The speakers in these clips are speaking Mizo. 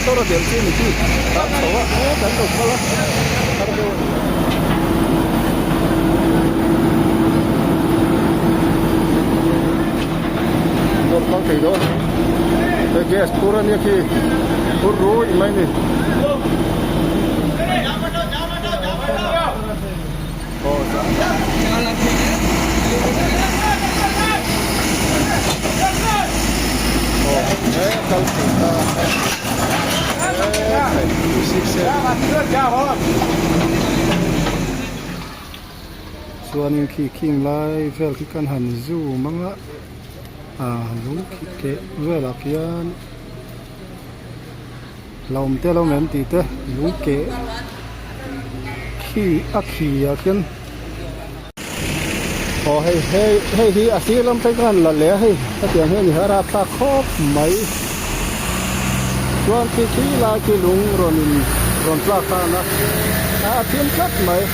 motor a delh chu ni khi kan chho a he kan lo kal a har deuh a ni. Motor kal thei dawn he gas phur a nia khi phur ruih mai a ni. Chuanin khi khing lai vel khi kan han zoom ang a ah lung khi keh velah khian hlauhawm te lo awm tih te lung keh khi a khi ah khian aw hei hei hei hi a sir lam phei khan la leh a hei hetiang hian i har a thlak khawp mai chuan khi khi lai khi lung rawn in rawn tlak khan a a thim tlat mai.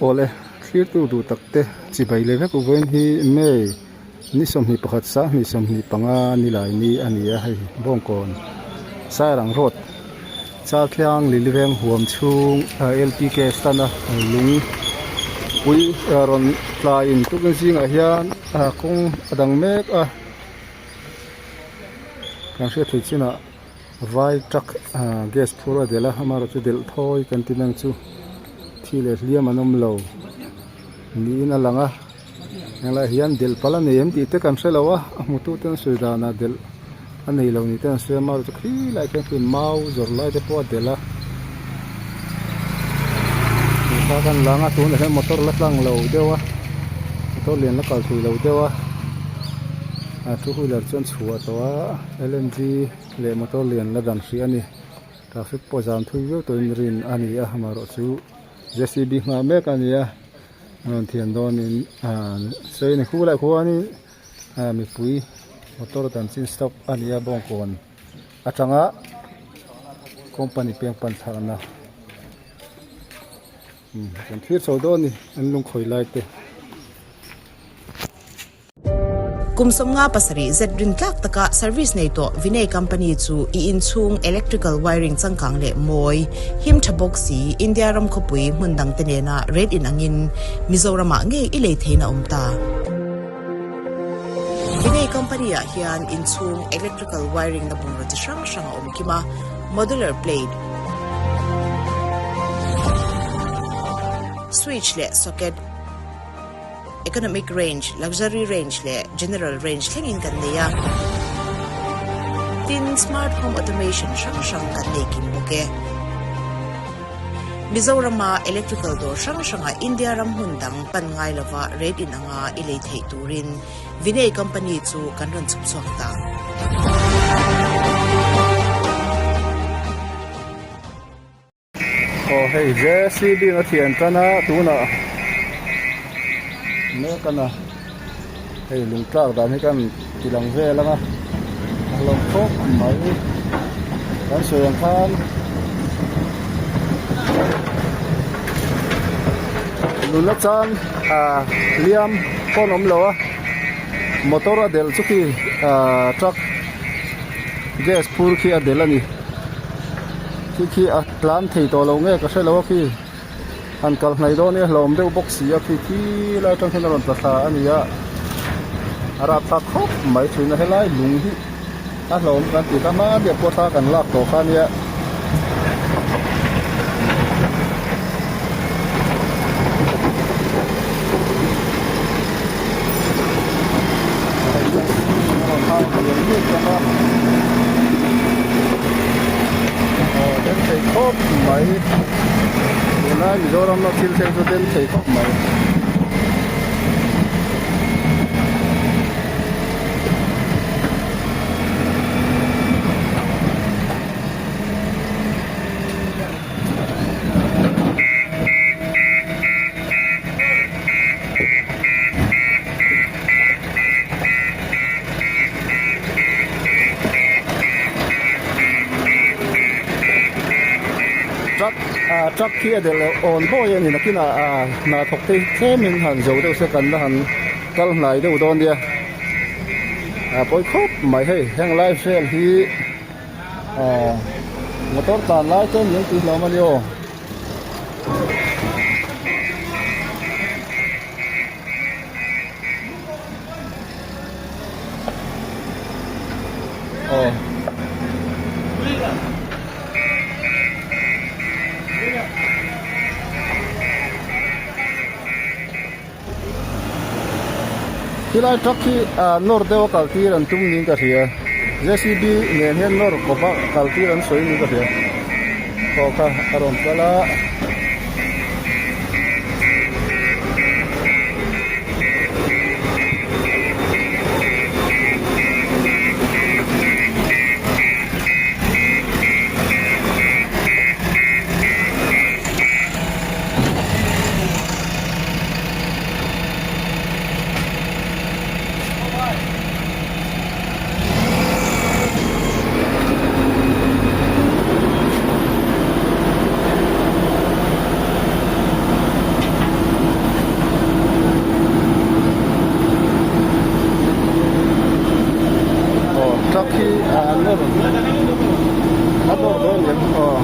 Awle thlirtu duh tak te chibai leh vek uvain hi May ni 21 sang 25 ni lai ni a ni a hei Bawngkawn Sairang road Chalthiang Liliveng huam chhung LPK stand a lung pui rawn tlaiin tukin zingah hian kawng a dang mek a kan hriat theih chinah. Vai truck gas phur a delh a amaherawh chu delh thawi kan ti nang chu thi leh hliam an awm lo niin a lang a englaiah hian delh palh a nei em tih te kan hre lo a a hmu tu ten sawi danah delh a nei lo ni te an sawi a amaherawh chu khilaiah khian khi mau zawrh lai te pawh a delh a tih kha kan lang a tunah hian motor la tlang lo deuh a motor lian la kal thei lo deuh a a two wheeler chuan chhuah tawh a. LNG leh motor lian la dan hrih a ni. Traffic pawh zam thui viau tawhin rin a ni a, amaherawh chu JCB nghah mek a ni a, a rawn thian dawnin ahh sawi a ni. Khu lai khuanin ahh mipui motor dan chin stop a ni a bawngkawn atanga company peng pan thlakna umm kan thlir chho dawn a ni an lungkhawi lai te. Kum 57 zet rintlak taka service nei tawh Vinay Company chu i inchhung electrical wiring changkang leh mawi, him tha bawk si India ram khawpui hmun dangte nena rate in angin Mizoramah ngei i lei theihna awm ta. Vinay Company ah hian inchhung electrical wiring na bungraw chi hrang hrang a awm kim a, modular plate, switch leh socket, Economic range, luxury range leh general range thlengin kan nei a. Tin, smart home automation hrang hrang kan nei kim bawk e. Mizorama electrical dawr hrang hrangah India ram hmun dang pan ngai lova rate in anga i lei theih turin Vinay company chu kan rawn chhuk chhuak ta. Aw hei JCB in a thian tan a tunah mek a na hei lung tlak dan hi kan ti lang vel ang a a hlawm khawp mai kan sawi ang khan nula chang ah hliam pawn awm lo a motor a delh chu khi ah truck gas phur khi a delh a ni. Khi khi a tlan thei tawh lo nge ka hre lo a khi han kal hnaih dawn e hlawm deuh bawk si a khi khi lai atang hian a rawn tla thla a ni a a rapthlak khawp mai thin a helai lung hi a hlawm kan tih kha hma biak pawh thla kan lak tawh kha ania. Aw den thei khawp mai tunlai Mizoram a thil thleng chu den thei khawp mai. Truck ah truck. Truck hi a delh awn bawi a ni nakinah ah hna thawk te hi tlemin han zo deuh se kan la han kal hnai deuh dawn nia a pawi khawp mai hei heng lai vel hi ah motor tlan lai te min tih hlawm a ni aw. Aw. Khilai truck hi ah nawr deuh a kal tir an tum niin ka hria JCB nen hian nawr kawp a kal tir an sawi niin ka hria aw kha a rawn kal a. Aw truck hi a nawr a nawr dawn em aw.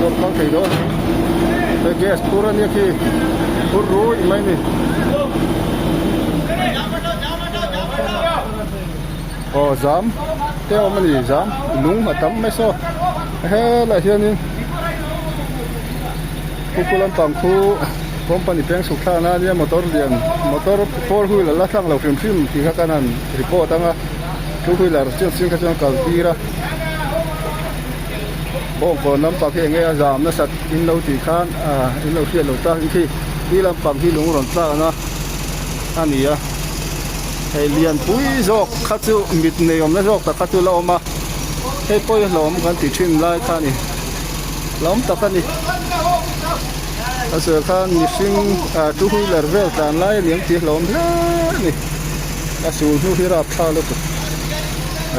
Nawr kal thei dawn hei gas phur ania khi phur ruih mai a ni. Aw zam te awm a ni zam lung a tam mai saw helaiah hianin Kukul lampang khu company peng chhuk thlakna ania motor lian motor four wheeler la thlak lo hrim hrim tih kha kan han report ang a two wheeler chiang chiang kha chuan kal tir a bawngkawn lampang hi enge a zam nasat in lo tih khan ah in lo hriat lo tak in khi ti lampang hi lung rawn tlakna a ni a. Hei lianpui zawk kha chu mit nei awmna zawk tak kha chu la awm a hei pawh hi hlawm kan ti thin lai kha a ni hlawm tak a ni a sawi khan mihring ah two wheeler vel tlan lai a ni ang tih a hlawm hle a ni a sul hnu hi rapthlak lutuk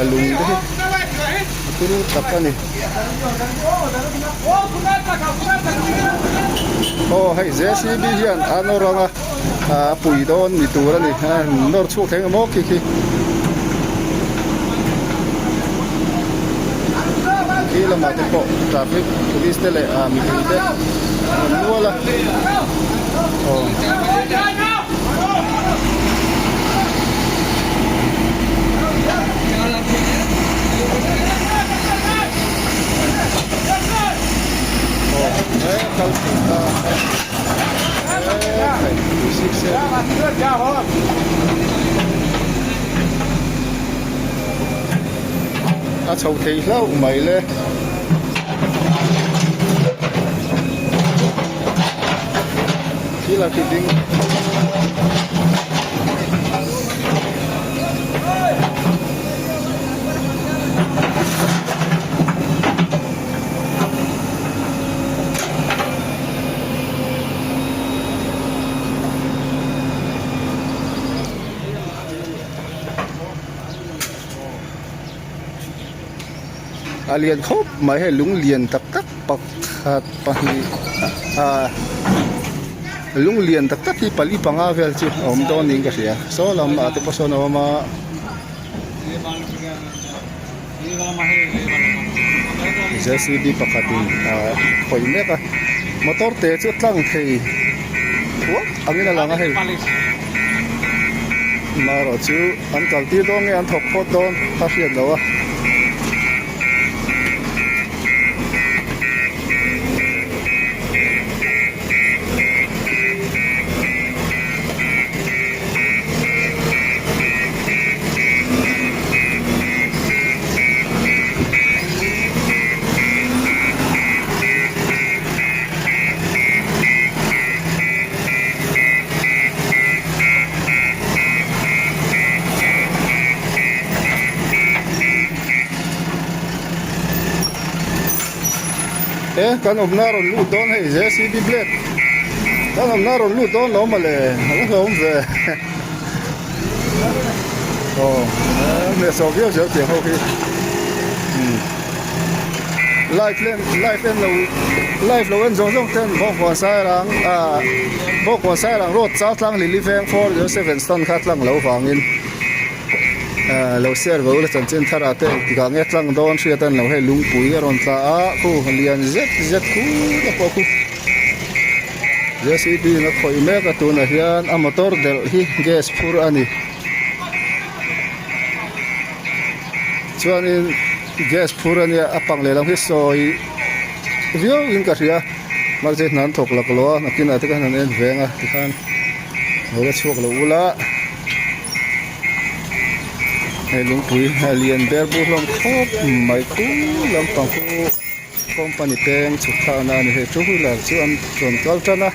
a lung te hi a turu tak a ni aw hei JCB hian a nawr ang a. a pui dawn ni tur a ni a nawr chhuak thei emaw khi khi khi lamah te pawh traffic police te leh ah mipui te an awm nual a aw. Aw he kal thei ta. A chho thei hlauh mai le. Thil a khi ding. A lian khawp mai hei lung lian tak tak pakhat pahnih ah lung lian tak tak hi pali panga vel chu a awm dawn niin ka hria saw lam ah te pawh sawn a awm a. J_c_b pakhatin ah khawih mek a motor te chu tlang thei thuak angin a lang a hei marawh chu an kal tir dawn nge an thawk phawt dawn a hriat loh a. E kan awmna a rawn lut dawn hei JCB blade kan awmna a rawn lut dawn lo mawle a la hlawm ve aw hmehsawh viau zel tiang ho hi umm live len live en lo live lo en zawng zawng ten bawngkawn sairang ah bawngkawn sairang road chaltlang lily veng 407 stand kha tlang lo vangin. Ahh lo share ve ula chanchin thar ah te engtikah nge tlang dawn hriat a ni lo hei lungpui a rawn tla a khu lian zet zet khut a pawh khu JCB in a khawih mek a tunah hian a motor delh hi gas phur a ni chuanin gas phur a nia a pang lehlam hi sawi viau in ka hria mahse hna an thawk laklawh a nakinah te khan an en veng a tikhan lo la chhuak lo ula. Hei lungpui a lian ber bur hlawm khawp mai khu lampang khu company peng chhuk thlakna a ni hei two wheeler chu an rawn kal tan a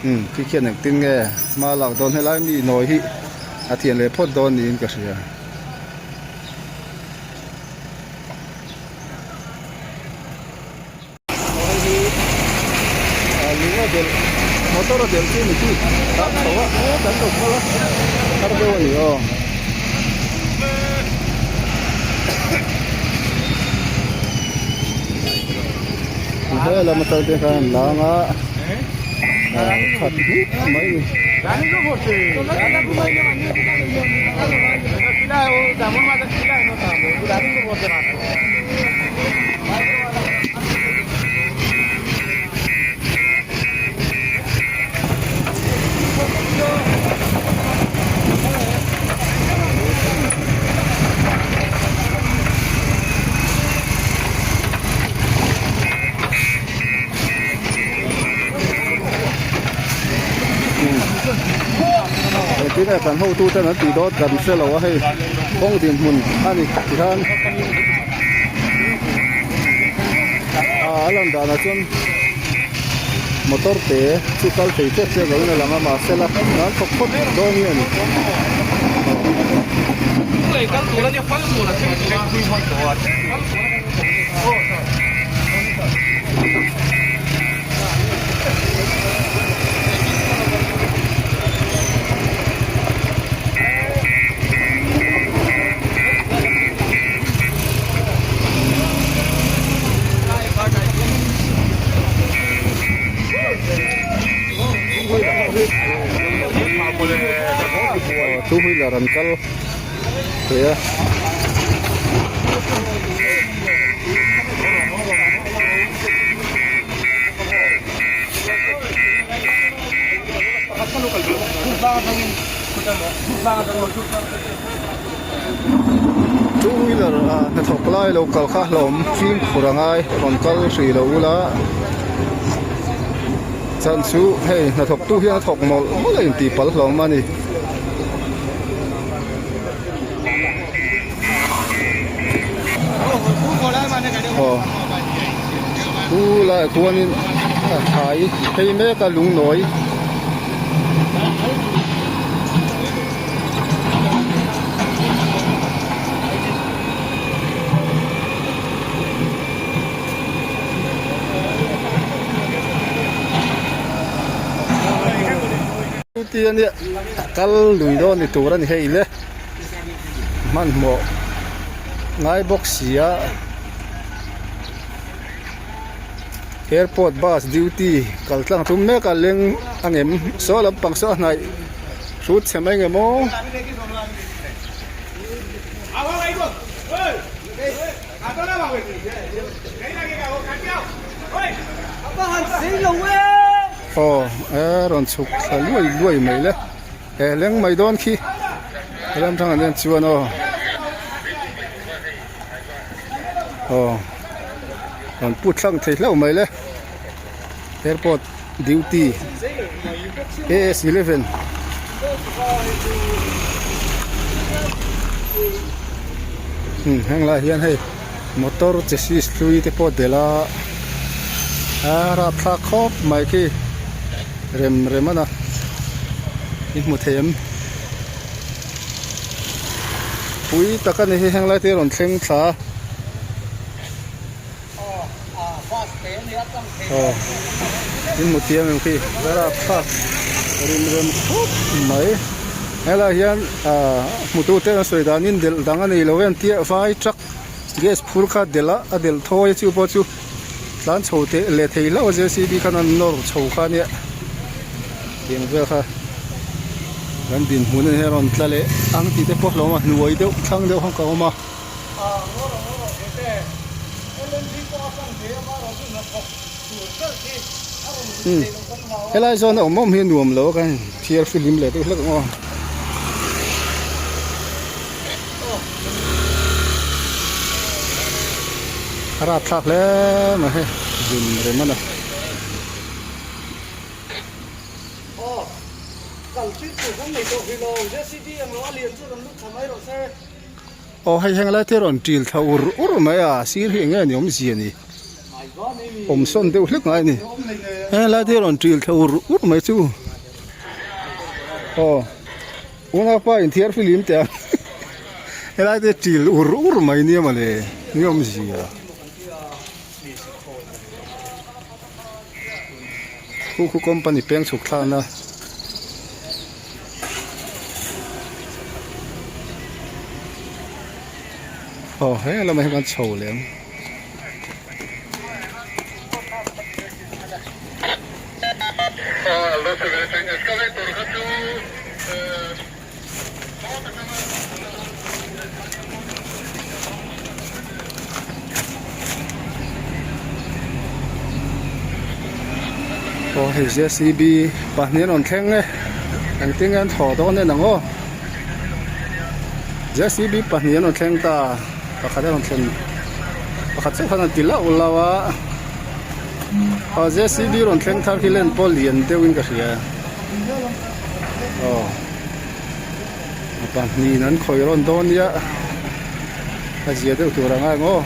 umm khi khian engtin nge hma lak dawn helai mi nawi hi a thian leh phawt dawn niin ka hria. Hei hi lung a delh motor a delh chu ni bik tak tho a aw kan lo kal a har deuh a ni aw. He lam atang te khan an lang a khat hnup mai a ni. Engtin nge kan hotuten an tih dawt kan hre lo a hei kawng dinhmun a ni tikhan. A lan danah chuan motor te chu kal thei tep tep lo in a lang a mahse la an thawk phawt dawn hi a ni. Two wheeler an kal thei a. Two wheeler ah hnathawk lai lo kal kha hlawm fimkhur a ngai rawn kal hrih lo ula chan chu hei hnathawk tu hian a thawk mawlh mawlh a intih pal hlawm a ni. Aw chu laiah chuanin a thlai phei mek a lungnawi. Scooty a nia a kal lui dawn ni tur a ni hei le hmanhmawh ngai bawk si a airport bus duty kal tlang tum mek a leng a ngem saw lampang saw a hnaih hrut chhe mai nge maw. Aw e rawn chhuk thla luai luai mai le e leng mai dawn khi helam thangah hian chuan aw aw rawn put thlang thei hlauh mai le airport duty A S 11 hmm heng lai hian hei motor chassis hlui te pawh delh a a rapthlak khawp mai khi rem rem a na i hmu thei em pui tak a ni hi heng lai te rawn thleng thla a. Aw in hmu thiam em khi rapthlak rim rem khawp mai helai hian ah hmutu te an sawi danin delh dang a nei lo em tia vai truck gas phur kha delh a a delh thawi a chu pawh chu tlan chho teh leh thei hlauh a J C B khan an nawr chho kha ania tiang vel kha kan dinhmun a ni a rawn tla leh ang tih te pawh a hlawm a hnuai deuh thlang deuh khan ka awm a. Helai zawn a awm awm hi a nuam lo a kan thiar fihlim leh deuh hlek ang aw. A rapthlak hle mai hei zun rem a na. Aw hei heng lai te rawn ṭil thla ur ur mai a sir hi eng nge ni awmzia ni awm sawn deuh hlek ngai a ni heng lai te rawn ṭil thla ur ur mai chu aw unaupa inthiar filim teh ang helai te ṭil ur ur mai nia mawle ni awmzia khu khu company peng chhuk thlakna. Aw he lamah hian kan chho leh ang. Aw hei JCB pahnih an rawn thleng e engtin nge an thaw dawn en ang aw JCB pahnih an rawn thleng ta pakhat a rawn thlen pakhat chiah khan an ti lauh lauh a aw JCB rawn thleng thar hi len pawh lian deuhin ka hria. Aw a pahnihin an khawih rawn dawn nia a zia deuh tur ang a eng aw.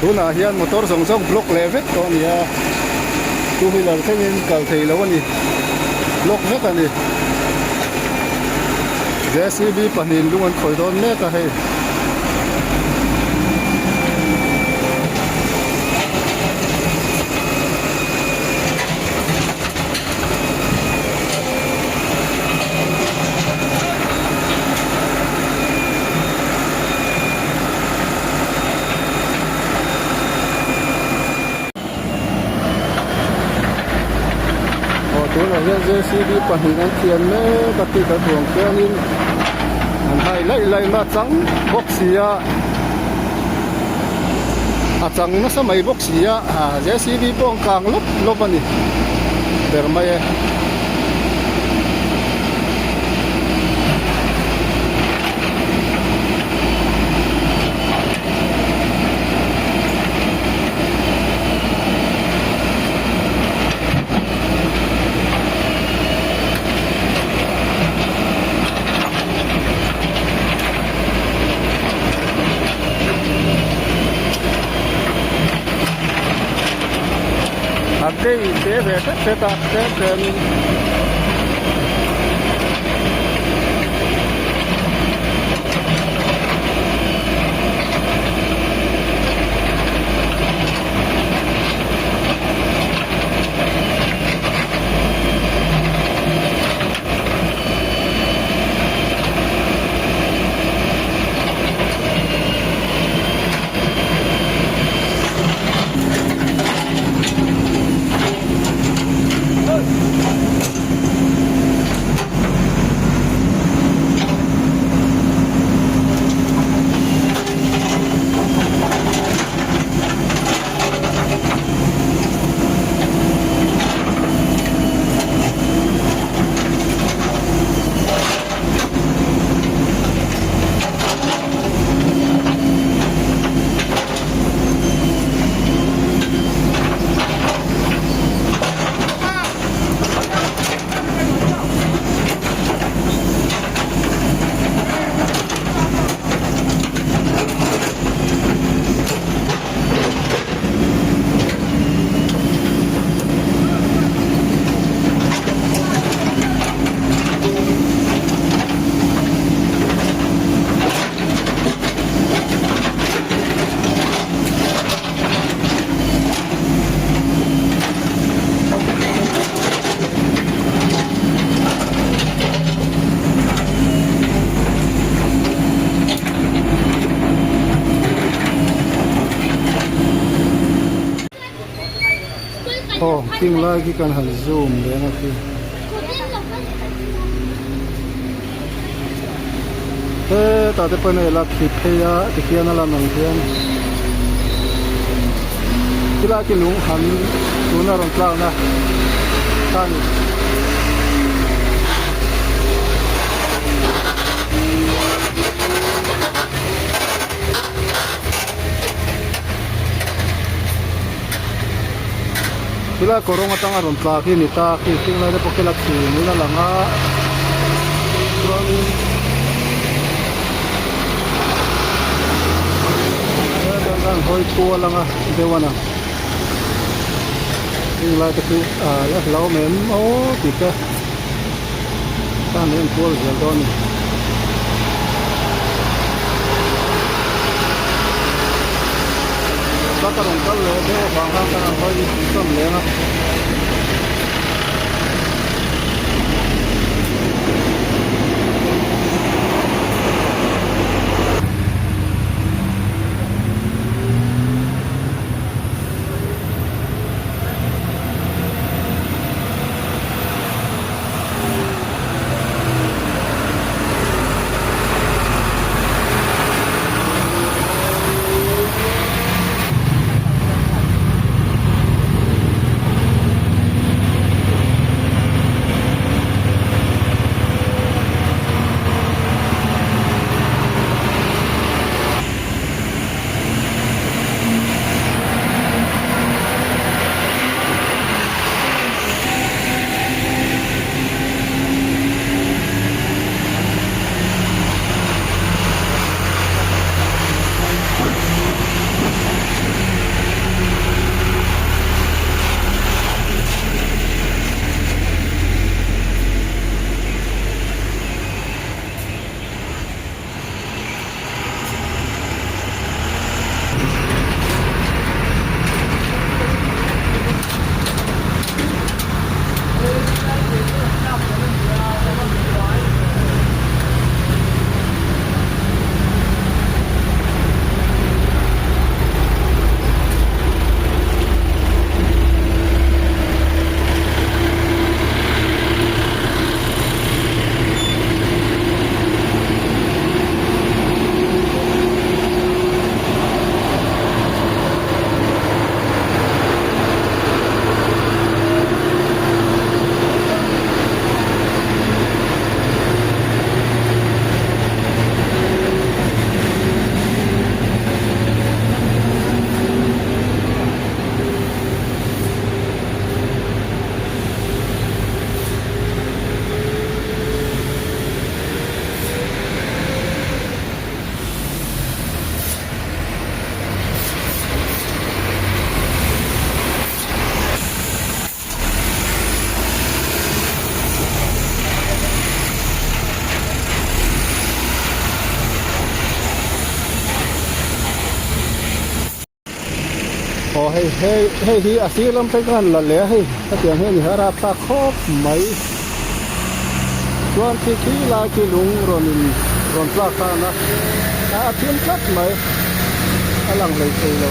Tunah hian motor zawng zawng block leh vek tawh a ni a two wheeler thlengin kal thei lo a ni block vek a ni J C B pahnihin lung an khawi dawn mek a hei. Aw tunah hian JCB pahnih an thian mek a tih kan hmu ang chuanin an hai laih laih mai a chang bawk si a a chang nasa mai bawk si a JCB pawh an kang lawp lawp a ni ber mai e. A kei te ve hret hret a tlem tlem in. Aw king lai khi kan han zoom leh ang a khi. Hetah te pawhin a ila khi phei a tikhian a lan ang hian khilai khi lung han tuna rawn tlakna kha a ni. Khilai kawrawng atanga rawn tla khi a ni ta khi hring lai te pawh khi la chhum in a lang a chuanin hetah hian hawi kual anga deuh a na hring lai te khi ah la hlauhawm em aw tih te khan a enkual zel dawn a ni. Truck a rawn kal leh deuh avang khan kan han hawi sawn leng a. Aw hei hei hei hi a sir lam phei khan la leh a hei hetiang hian i har a thlak khawp mai chuan khi khi lai khi lung rawn in rawn tlak khan a a thim tlat mai a lang hlei thei lo.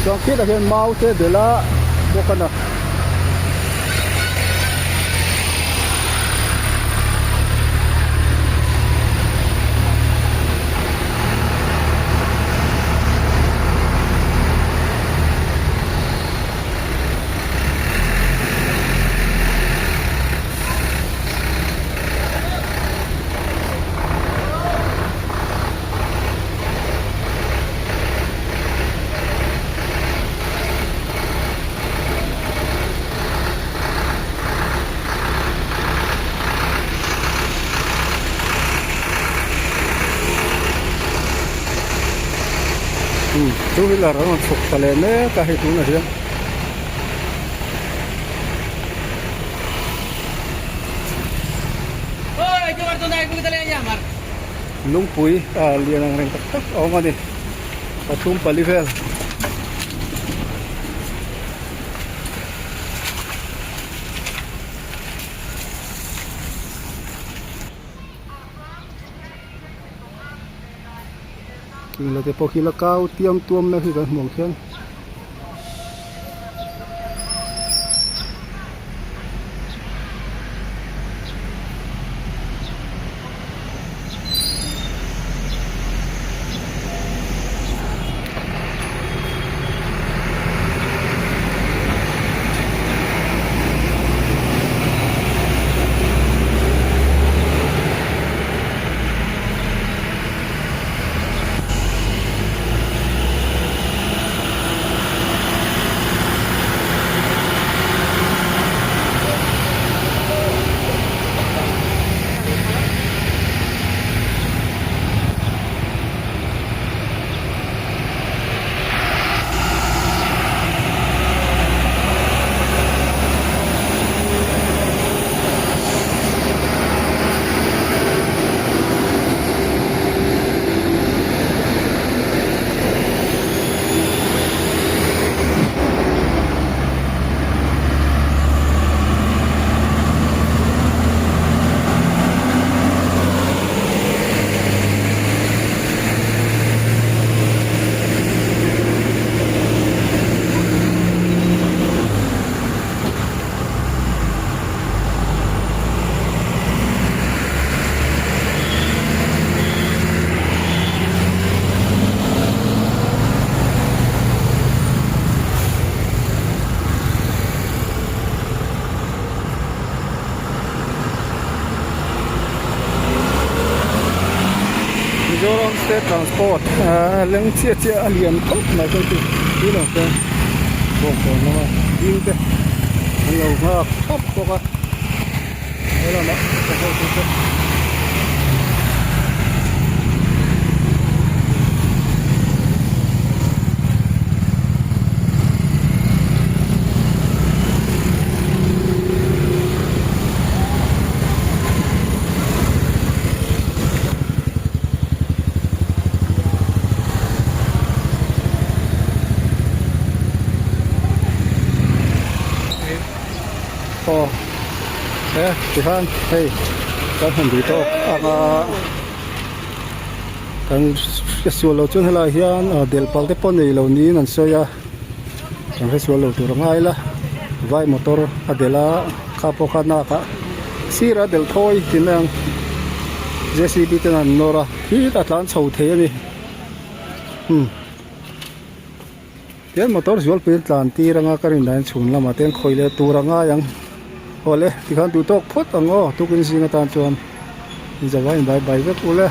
Chuan khitah hian mau te belh a bawk a na. Two wheeler an rawn chhuk thla leh mek a hei tunah hian. Lungpui ah lian ang reng tak tak a awm a ni 34 vel. Kila te pawh khi la kau tiam tuam na khi kan hmu ang khian. Mizoram State Transport ah leng chiah chiah a lian khawp mai chuan chu tih ang chuan bawngkawn lama ding te an lo nghak thap bawk a he lamah ka hotu te. Aw he tikhan hei kan han duh tawk ang a kan hresual lo chuan helaiah hian delh pal te pawh nei lo niin an sawi a kan hresual lo tur a ngai la vai motor a delh a kha pawh kha nak ah sirah a delh thawi tih mai ang J C B ten an nawr a khitah a tlan chho thei a ni umm. Tian motor zualpui an tlan tir anga ka rin dahin chhun lamah te an khawih leh tur a ngai ang. Awle tikhan duh tawk phawt ang aw tukin zing atan chuan inzavaiin bai bai vek ule.